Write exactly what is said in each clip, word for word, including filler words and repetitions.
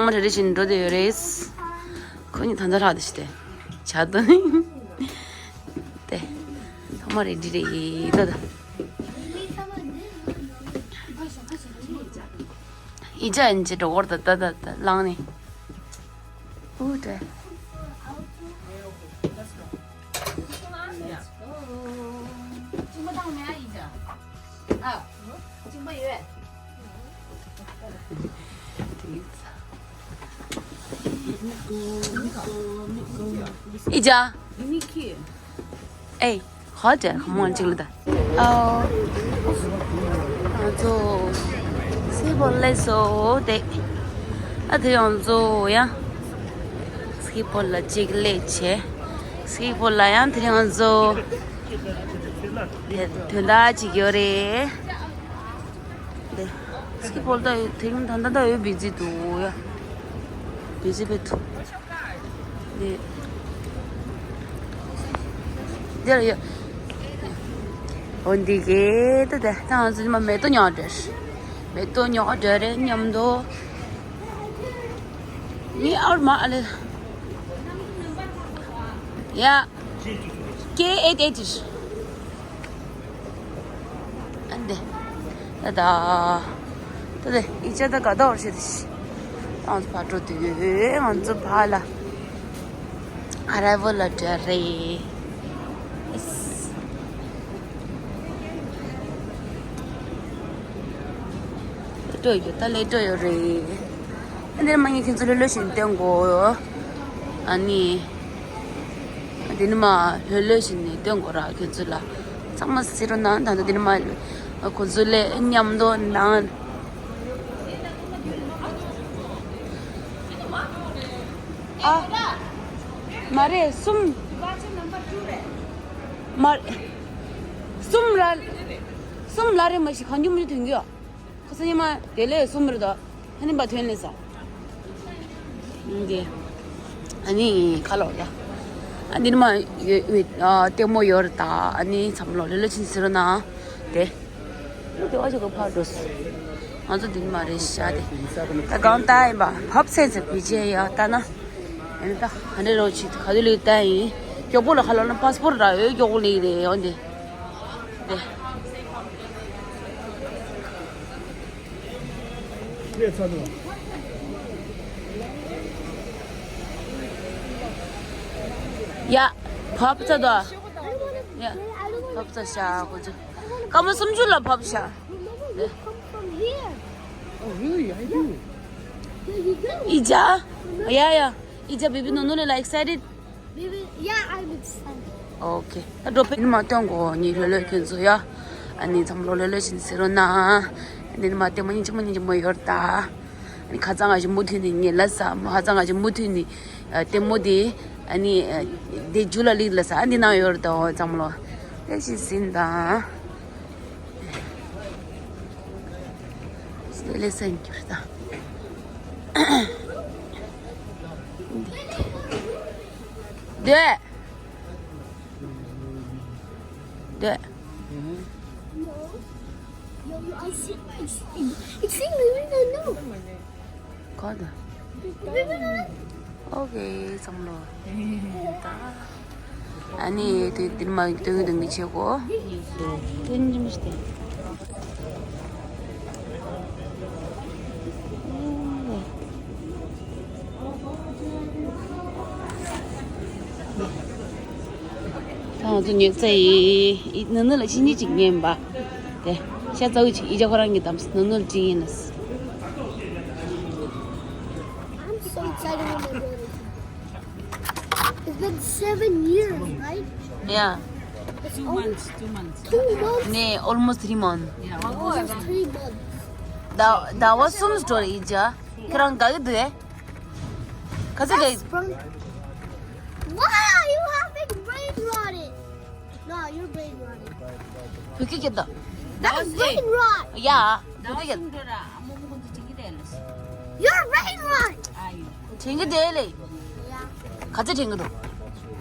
མ་རེ་རེ་བཞིན་འགྲོ་བསྡད་ཡོད་རེད། ཁོ་གཉིས་ད་ལྟ་རག་བསྡད་ཤི་དེ། བྱ་དོ། དེ། ཐོག་མ་རེ་འདི་རེད་ད་ད། ཨི་ཅག་ཨིན་ཅི་འགྲོ་གོར་ད་ད་ད་ད་ལངས་ནས། ཨུ་དེ། ཨི་ཅག་ཨེ། ཧོ་ཅེ་ཁ་མོ་གཅིག་ལ་ད། ཨོ། ང་ཚོ་སི་པོ་ལ་སླེབས་སོང་དེ། ཨ་དེ་ཡང་ཚོ་ཡང་། སི་པོ་ལ་གཅིག་སླེབས་བྱས། སི་པོ་ལ་ཡང་དེ་ཡང་ཚོ། དེ་དོན་དག་ཅིག་ཡོད་རེད། དེ། སི་པོ་ལ་ད་དེ་རིང་ད་ལྟ་ད་ཡོད་བི་ཛི་འདུག་ཡ། བི་ཛི་བེ་ཐུ། འདི། འདིར་ཡོད། འོ་འདི་གས་ད་ད་ང་ཚོ་མ་མེ་ཏོག་ཉོ་འདྲ། མེ་ཏོག་ཉོ་འདྲ་རེད་མཉམ་དུ། ནི་ཨར་མ་ཨ་ལེ། ཡ། ཀེ་ཨེ་ཏེ་ཏིར། ཨ་འདི། ད་ད། ད་ད་ཨི་ཅག་ད་ག་ད་བར་ཤེད་དི། ང་ཚོ་ཕར་འགྲོ་དུས་ང་ཚོ་ཕར་ལ། ཨ་རའི་ཝལ་ལ་འདྲ་རེད། ཨེས། ལེ་འགྲོ་ཡོད་ད་ལེ་འགྲོ་ཡོད་རེད། ཨ་འདིར་མ་ངས་ཁྱེད་ཚོ་ལོས་ལོས་བཞིན་སྟོན་གོ། ཨ་ནི། འདི་ནི་མ་ལྷོད་ལྷོད་བཞིན་ནས་སྟོན་དགོས་ར་ཁྱོད་ཚོ་ལ། ཚང་མ་གཟིགས་རོགས་གནང་། ད་ལྟ་འདི་ནི་མ་ཁོ་ཚོ་ལས་མཉམ་དུ་གནང་། ཨ། མ་རེད་གསུམ། མ་རེད། གསུམ་ལ། གསུམ་ལ་རེད་མ་གཞི་གང་རྒྱུ་མི་ཐོན་གྱི་ཡོད། ཁོ་ཚོ་ཉི་མ་དེ་ལས་གསུམ་རེད་དོ། ཨ་ནི་འབའ་ཐོན་ལས་ས། འདི། ཨ་ནི་ཁ་ལོག་ཡ། ཨ་འདི་ནི་མ་ཡོད་ཡོད་ཨ་ལྟད་མོ་ཡོད་རེད་ད། ཨ་ནི་མཚམས་ལོག་ལེ་ལོ་ཕྱིན་ཟེར་རོ་ན། དེ། དེ་བ་ཅིག་ག་ཕར་འགྲོ་སོང་། ང་ཚོ་འདི་ནི་མ་རེད་ཤ་དེ། ད་གང་ལྟ་ཡིན་པ་བབས་ཚད་ཚད་བི་ཅེ་ཡ་ལྟ་ན། ཨ་ནི་ད་ཧ་འདྲེ་རོ་ཆི་ག་དུས་ལས་ལྟ་ཡིན། མགྱོགས་པོ་ལ་ཁ་ལོག་ན་པཱ་སི་པོར་ར་ཡོད་མགྱོགས་པོ་ལས་རེད་འོན་ཏེ། དེ། ཡ། བབས་ཚ་དོ། ཡ། བབས་ཚ་ཤ་གོ་ཚོ། སྐར་མ་སུམ་ཅུ་ལ་བབས་ཤ། Oh, really? I do. ཨི་ཅག་ཡ་ཡ། ཨི་ཅག་བེ་བི་ནོ་ནོ་ལ་excited? Baby, yeah, I'm excited. Okay. ད་འགྲོ་པའི་ནི་མ་སྟོན་གོ་ཉི་ལོ་ལོ་ཁྱོད་ཚོ་ཡ། ཨ་ནི་མཚམས་ལོ་ལོ་ལོ་བཞིན་ཟེར་རོ་ན། ཨ་ནི་མ་ལྟད་མོ་སྙིང་རྗེ་མོ་སྙིང་རྗེ་མོ་ཡོད་ད། ཨ་ནི་ཁ་ཚང་ང་ཞིག་མུ་མཐུད་ནས་ཉེ་ལ་ས་མོ་ཧ་ཚང་ང་ཞིག་མུ་མཐུད་ནས་ལྟད་མོ་དེ། ཨ་ནི་དེ་རྒྱུ་ལ་ལིག་ལ་ས་ཨ་འདི་ནང་ཡོད་ད་མཚམས་ལོ། དེ་ཞིག་ཟིན་ད། དེ་ལས་སེམས་སྐྱིད་ད། འདོད། འདོད། ག་ད། ཨོ་ཀེ་བསམ་བློ། ཨ་ནི་དེ་དེ་མ་དོན་དོན་གྱི་ཆེ་གོ། དོན་གྱི་མི་ཤེས། ད་ང་ཚོ་ཉོས་ཚེ་ཡི་ནུ་ནུ་ལ་ཕྱི་ཉིན་ཅིག་ཉན་པ། དེ་ཤ་ཚ་བོ་ཅིག་ཨི་ཅག་ཁོ་རང་གི་དམ་སི་ནུ་ནུ་ལ་ཅིག་ཉན་ལ། I'm so excited when my brother came. It's been seven years, right? Yeah. It's almost two months. Two months? 네, almost three months. Yeah, almost. Almost three months. ཟླ་ཟླ་བ་གསུམ་འགྲོ་རེད་ཨི་ཅག་ཁྱེད་རང་དགའ་གི་འདུག་ཨེ། ག་ཚོད་དགའ་གི། That's from- Wow, you having brain rotted. No, you're brain rotted. བོད་སྐད་སྐད་དང་། That's brain rot. ཡ། བོད་སྐད་སྐད་དང་། You're brain rot. དྲན་གི་དེ་ལེ། Yeah. ག་ཚོད་དྲན་གི་འདུག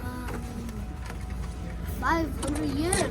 Um, five hundred years.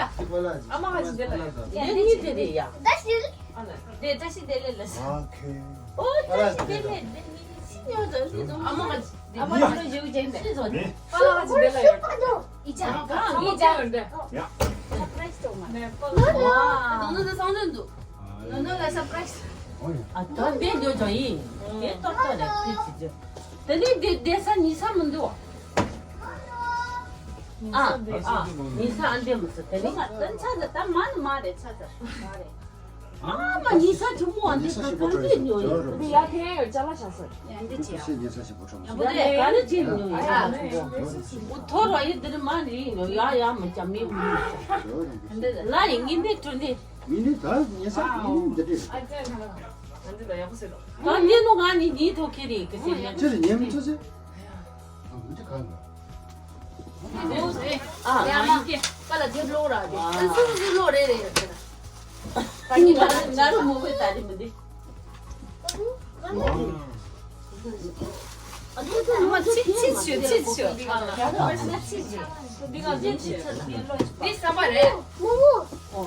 ཡ། ཨ་མ་ཧ་ཅི་དེ་ལ་ཡ། དེ་གཉིས་དེ་རེད་ཡ། ད་ཤི། ཨ་ན། དེ་བཀྲ་ཤིས་བདེ་ལེགས་ལ་ཟེར། ཨ་ཁེ། ཨོ་བཀྲ་ཤིས་བདེ་ལེགས་དེ་མི་ཤི་ཉོ་ད་ཟེར་དུ། ཨ་མ་ཧ་ཅི་དེ་ཨ་མ་ཧ་ཅི་ཡུ་ཅན་དེ། ཤི་ཟོ་ནི། པ་ལ་ཧ་ཅི་དེ་ལ་ཡོད། ཨི་ཅག་གང་ཨི་ཅག་ཡོད་དེ། ཡ། སར་པ་རའི་སི་ཅོག་མ། ནོ་ནོ་དེ་སང་ལོན་འདུག་ནོ་ནོ་ལ་སར་པ་རའི་སི། ཨ་ད་བསྡད་ཡོད་ཅང་ཡིན། དེ་ཏོག་ཏོག་རེད་ཁྱེད་ཀྱི་རྒྱུ། དེ་ནས་དེ་བསྡད་ས་ཉི་ས་མི་འདུག་ཨ་ཨ་ཉི་ས་ཨ་འདྲེ་མི་སྲིད་དེ་ནས་ང་ཏན་ཆ་ཟ་ད་མ་ནི་མ་རེད་ཆ་ཟ་མ་རེད། ཨ་མ་ཉི་ས་ཆུང་མོ་ཨ་འདི་ག་ག་རེ་ཉོ་ཡོད་འདི་ཡ་ཁེ་ཡོད་ཅ་ལག་ཆ་ཟ། ཡ་འདི་ཅི་ཡ། ཤེས་ཉེ་ས་ཞིག་གོ་ཁྲོམ་ཡ་སོང་། འདི་ག་རེ་ཅི་ཉོ་ཡོད་ཨ་ཆུང་མོ། འུ་ཐོ་རོ་ཡི་འདི་རི་མ་རི་ཉོ་ཡ་ཡ་མི་ཅ་མི་མི་ལ་ཡི་ངི་ནི་ཁྲོ་ནི། མི་ནི་ད་ཉེ་ས་མི་ནི་འདི་འདྲས། ད་ཉེ་ནུ་ང་ནི་ཉེ་ཐོ་ཁེ་རེ་གི་སེ་ཉེ། ཅི་རེ་ཉེ་མི་ཐོ་སེ། ཨ་མི་ཅི་གང་གི། ཨ་ཡ་མ་ཀ་ལ་ཐེབས་ལོ་ར་ཏེ་སུ་སུ་ལོ་རེ་རེ་ཡོད་ཟེར། ད་ཉེ་མ་ན་རུ་མོ་བོས་ད་རི་མི་འདི། ཨ་མ་ཚིག་ཚིག་ཤོད་ཚིག་ཤོད། འདི་ང་འདི་ཚིག་ཤོད། འདི་བསམ་པ་རེད། མོ་མོ།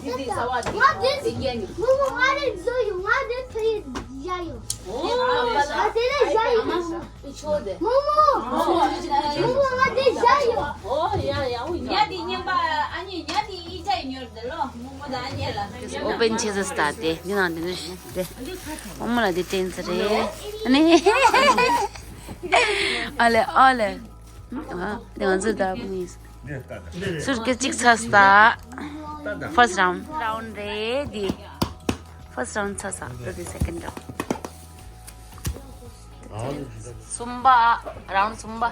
འདི་འདི་བཟའ་བ་འདི་ང་འདི་འདི་ཡན། མོ་མོ་ང་འདི་བཟོ་ཡོད། ང་འདི་ཚོ་ཡི་བཞག་ཡོད། ཨོ། ང་དེ་ལས་བཞག་ཡོད། མོ་མོ། མོ་མོ་ང་འདི་བཞག་ཡོད། ཨོ་ཡ་ཡ་ཨོ་ཡ། ཉ་འདི་ཉན་པ་ཨ་ནི་ཉ་འདི་ཨི་ཅག་ཉོར་འདི་ལོ་མོ་མོ་དང་ཨ་ཉེ་ལ། ཨོ་པན་ཆེ་ས་སྟ་དེ་འདི་ནང་འདི་འདི་ཨོ་མོ་ལ་འདི་ཏན་ཙི་རེད། ཨ་ནི་ཨ་ལེ་ཨ་ལེ། ཨ་ལེ་ང་ཚོ་ད་མི། སུར་གི་གཅིག་ཚ་སྟ། First round round རེད་འདི། First round ཚ་ས་ད་དེ་second round། གསུམ་པ་round གསུམ་པ།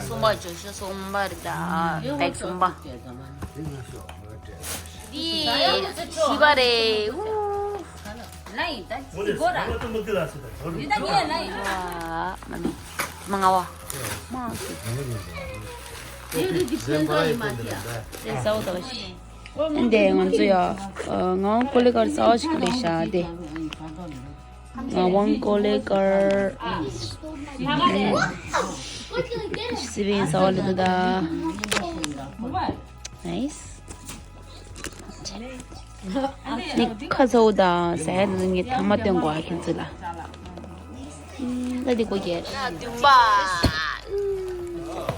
གསུམ་པ་བྱོས་ཤོག་གསུམ་པ་རེད་ད། bag གསུམ་པ། འདི་བཞི་པ་རེད། ཨུ། ལ་ཡིན་ད་ཅི་གོ་ར། ཡི་ད་ཉེ་ལ་ཡིན། ཨ་མ་མི་མ་ང་བ་མ་ཟེར་ཟའོ་ད་བ་ཤི། འདི་ང་ཚོ་ཡ་ང་ཀོ་ལི་གར་ཟའོ་ཞིག་ལས་ཤ་དེ། ང་ཝང་ཀོ་ལི་གར་སི་བིན་ཟའོ་ལི་དུ་ད། Nice. ནི་ཁ་ཚ་བོ་དང་ཟ་ཡ་དེ་ཚོ་ངས་ཐ་མ་སྟོན་དགོས་ཨ་ཁྱེད་ཚོ་ལ། ད་འདི་གོ་རྒྱལ། བདུན་པ།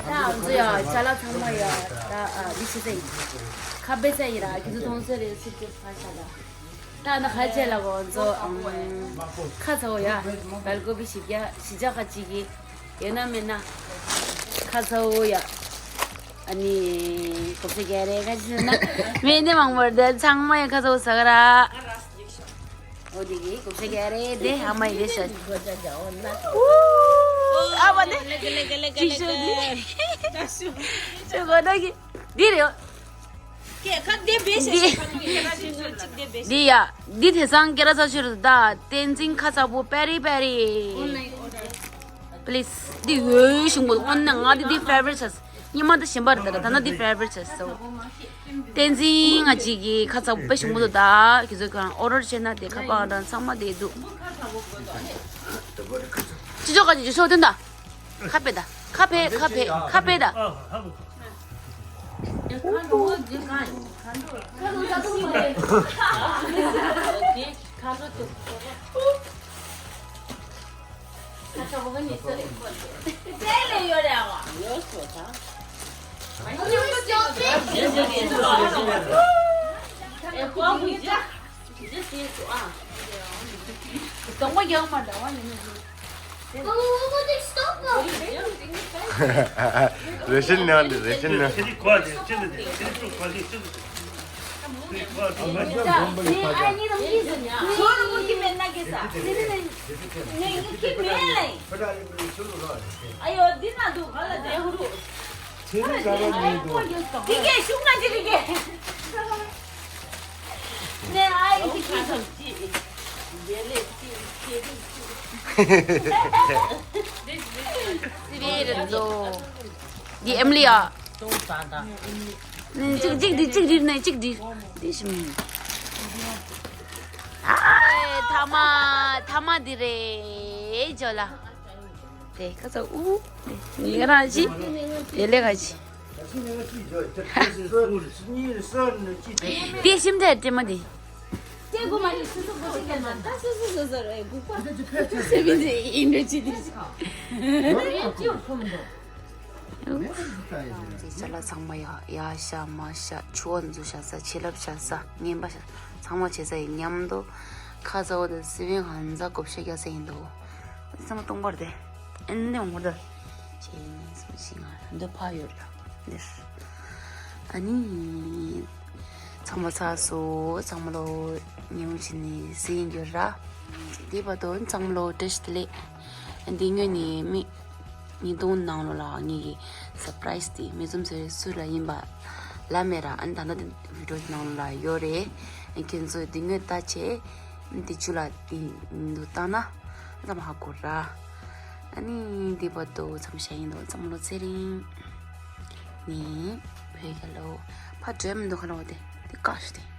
ད་ང་ཚོ་ཡ་ཅ་ལག་ཚང་མ་ཡ་ད་ཨ་འདི་ཆི་ཟེར་ཡིན། ཁ་བེ་ཚ་ཡིན་ར་ཁྱེད་ཚོ་མཐོང་ཚོད་རེད་སུ་ཅི་ཕ་ཤ་ད། ད་ན་ཁ་ཆེ་ལ་གོ་ཚོ་ཁ་ཚ་བོ་ཡ་བལ་ཀོ་བི་ཞིབ་རྒྱ་ཞི་ཅ་ཁ་ཅིག་གི་ཡོད་ན་མེད་ན་ཁ་ཚ་བོ་ཡ། ཨ་ནི་གོ་ས་རྒྱ་རེ་ཁ་ཆེ་ན་མེད་ནི་མང་བར་དེ་ཚང་མ་ཡ་ཁ་ཚ་བོ་ཟ་ག་ར། འོ་དེ་གི་གོ་ས་རྒྱ་རེ་དེ་ཨ་མ་ཡི་དེ་ཤ། ཨ་མ་ནི་ཅིག་ཤོད་དེ་ཅིག་གོ་ད་གི་འདི་རེད། འདི་ཡ། འདི་དེ་སང་སྐད་ར་ཚ་ཤོད་རེད་ད། བསྟན་འཛིན་ཁ་ཚ་པོ་པེ་རི་པེ་རི། Please. འདི་འོས་ཞིག་མོ་འོན་ན་ང་འདི་འདི་favorite་ཆགས། ཉི་མ་འདི་ཞིམ་པ་རེད་ད་ད་ན་འདི་favorite་ཆགས་སོ། བསྟན་འཛིན་ང་ཅིག་གི་ཁ་ཚ་པོ་དཔེ་ཞིམ་མོ་འདུག་ད། ཁྱེད་ཚོ་གང་order་བྱས་ན་དེ་ཁ་པར་དང་ཚང་མ་དེ་འདུག་ཅི་ཅོག་ག་ཅི་ཅོག་ཤོག་དོན་ད། ཁ་པེ་ད། ཁ་པེ་ཁ་པེ་ཁ་པེ་ད། རེ་ཤན་ནང་ནི་རེ་ཤན་ནང་། སི་བེ་རི་ཛོ། འདི་ཨེམ་ལི་ཡ། ནི་གཅིག་གཅིག་འདི་གཅིག་འདི་ནི་གཅིག་འདི། འདི་ཞིམ། ཨ་ཐ་མ་ཐ་མ་འདི་རེད་ཇོ་ལ། དེ་ཁ་ཚ་ཨུ། ངེ་རང་ཅི། དེ་ལས་ཁ་ཅི། དེ་ཞིམ་དྲ་དྲི་མ་དེ། དེ་གོ་མ་རེད་སུ་སུ་གོ་ཤེས་ཀྱང་ད་ད་སུ་སུ་སུ་སུ་རེད་གུག་པ་སེ་མི་དེ་ཡིན་འདྲ་ཅི་དེ་ཅི་ཡོད་ཁོམ་འདུག་ཅ་ལག་ཚང་མ་ཡ་ཡ་ཤ་མ་ཤ་ཆུ་བ་འཛུ་ཤ་ས་ཆེ་ལབ་ཤ་ས་ངན་པ་ཤ་ཚང་མ་བྱེད་ས་ཡི་མཉམ་དུ་ཁ་ཚ་བོ་དང་སི་བེང་ཧན་ཟ་གོབ་ཤ་རྒྱག་ས་ཡིན་འདུག་ཚང་མ་སྟོང་པར་དེ་ཨེ་འདི་འོང་བར་ད་ཆེ་ཡིན་སུ་ཞིག་ང་འདི་ཕ་ཡོད་ར་འདིར་ཨ་ནི། ཚང་མ་ཚར་སོང་། ཚང་མ་ལོ་ཉིན་མོ་བྱས་ནས་གཟིགས་ཡོད་ར། དེ་བར་དུ་ཚང་མ་ལོ་བཀྲ་ཤིས་བདེ་ལེགས། འདི་སྔོན་ནས་མི་ཉིས་སྟོང་ནང་ལོ་ལ་ངེད་ཀྱི་སར་པ་རའི་སི་དེ་མི་འཛོམས་ཚེ་སུ་ལ་ཡིན་པ་ལ་མེད་ར། ཨ་ནི་ད་ལྟ་འདི་བི་ཌིའོ་ནང་ལ་ཡོད་རེད། ཁྱེད་ཚོས་འདི་སྔོན་ལྟ་བྱས་འདི་ཆུ་ལ་འདི་འདུག་བཏང་ན་ཚང་མ་ཧ་གོ་ར། ཨ་ནི་འདི་བར་དུ་མཚམས་བཞག་ཡིན་འདུག་ཚང་མ་ལོ་ཚེ་རིང་། ནི་བོད་རྒྱལ་ལོ་ཕ་འགྲོས་མི་འདུག་ཁ་ལོ་དེ་དེ་བཀག་ཞུ་དེ།